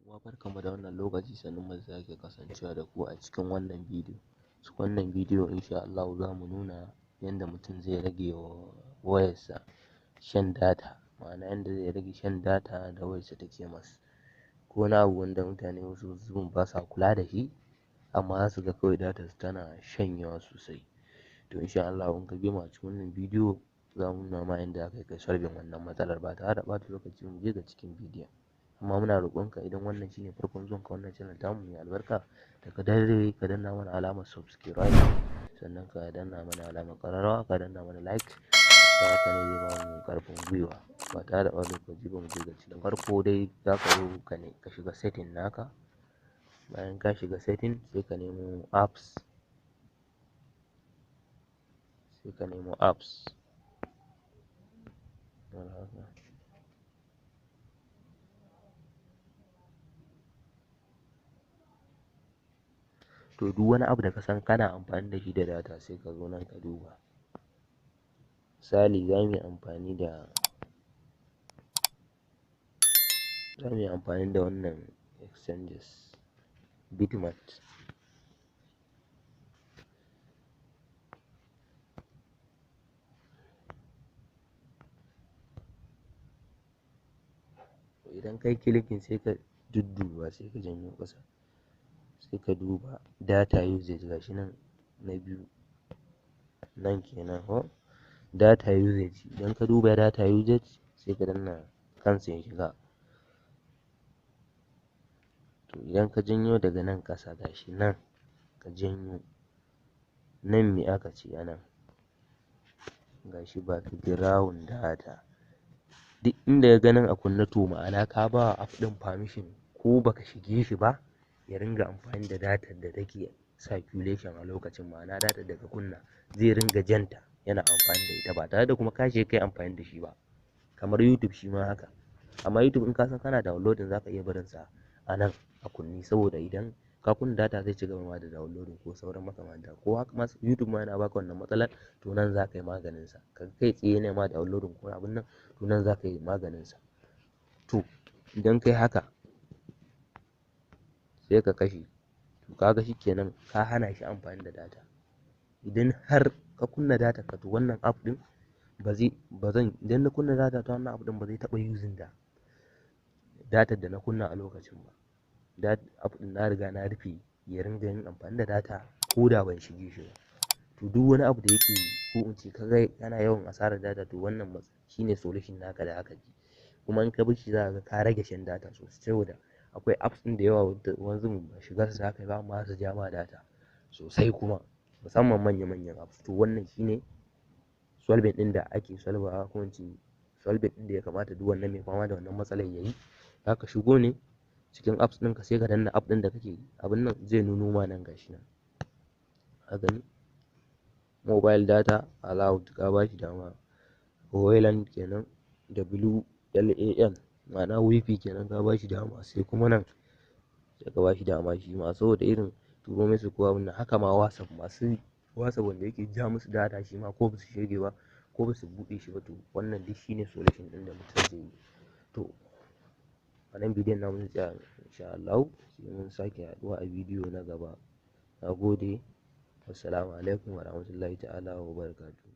Uwa, barkanmu da wannan lokaci, sannunmu da sake kasancewa da ku a cikin wannan bidiyo. Cikin wannan bidiyo, insha Allahu, zamu nuna yanda mutum zai rage wa wayarsa shan data, ma'ana yanda zai rage shan data da wayarsa take masa, ko wani abu wanda mutane wasu zubin basa kula da shi, amma zasu ga kawai datar su tana shanyewa sosai. To, insha Allahu, in ka biyo mu a cikin wannan bidiyo, zamu nuna ma yanda zaka yi kayi solving wannan matsalar. Ba tare da ɓata lokaci ba, mu je ga cikin bidiyon. Amma muna roƙon ka, idan wannan shine farkon zuwan ka wannan channel tamu mai albarka, da ka daure ka danna mana alamar subscribe, sannan ka danna mana alamar ƙararrawa, ka danna mana like, da haka ne zai bamu ƙarfin gwiwa. Ba tare da ɓata lokaci ba, mu je ga cikin. Farko dai, zaka zo ka ne ka shiga setting naka. Bayan ka shiga setting, sai ka nemo apps, sai ka nemo apps kamar haka. To, duk wani abu da ka san kana amfani da shi da data, sai ka zo nan ka duba. Misali, zamu yi amfani da wannan exchanges, Bitmart. Idan kayi clicking, sai ka dudduba, sai ka janyo ƙasa, sai ka duba data usage. Gashi nan na biyu nan kenan ko, data usage. Idan ka duba data usage, sai ka danna kansa ya shiga. To, idan ka janyo daga nan ƙasa, gashi nan, ka janyo nan, me aka ce a nan? Gashi, background data. Duk inda ka ga nan a kunne, to ma'ana ka ba wa app ɗin permission, ko baka shige shi ba, ya ringa amfani da datar da take circulation a lokacin, ma'ana datar da ka kunna zai ringa janta yana amfani da ita, ba tare da kuma ka shiga kayi amfani da shi ba. Kamar YouTube shi ma haka. Amma YouTube, in ka san kana downloading, zaka iya barin sa a nan a kunne, saboda idan ka kunna data zai ci gaba ma da downloading ko sauran makamanta ko haka ma. YouTube ma yana baka wannan matsalar. To, nan zaka yi maganin sa. Kaga kai tsaye yana ma downloading ko abun nan, to nan zaka yi maganin sa. To, idan kayi haka, sai ka kashe. To, kaga shikenan, ka hana shi amfani da data. Idan har ka kunna data ka, to wannan app ɗin ba zai ba zan idan na kunna data ta, wannan app ɗin ba zai taɓa using da datar da na kunna a lokacin ba. App ɗin na riga na rufe ya ringa yin amfani da data ko da ban shige shi ba. To, duk wani abu da yake, ko in ce kaga kana yawan asarar data, to wannan shine solution naka da aka ji. Kuma in ka bi shi, zaka ga ka rage shan data sosai, saboda akwai apps ɗin da yawa wanda wani zubin ba shigar su zaka yi ba, amma zasu ja ma data sosai, kuma musamman manya manyan apps. To, wannan shine solving ɗin da ake solvawa, ko in ce solving ɗin da ya kamata duk wannan mai fama da wannan matsalar yayi. Zaka shigo ne cikin apps ɗinka, sai ka danna app ɗin da kake abun nan, zai nuno ma nan. Gashi nan, ka gani, mobile data allowed, ka bashi dama. WLAN kenan, WLAN, ma'ana WiFi kenan, ka bashi dama. Sai kuma nan, sai ka bashi dama shi ma, saboda irin turo message ko abun nan. Haka ma WhatsApp, masu WhatsApp wanda yake ja musu data shi ma, ko basu shige ba ko basu buɗe shi ba. To, wannan duk shine solution ɗin da mutum zai yi. To, a nan bidiyon namu zai tsaya, insha Allahu, sai mun sake haɗuwa a bidiyo na gaba. Nagode. Wassalamu alaikum warahmatullahi ta'ala wa barakatuhu.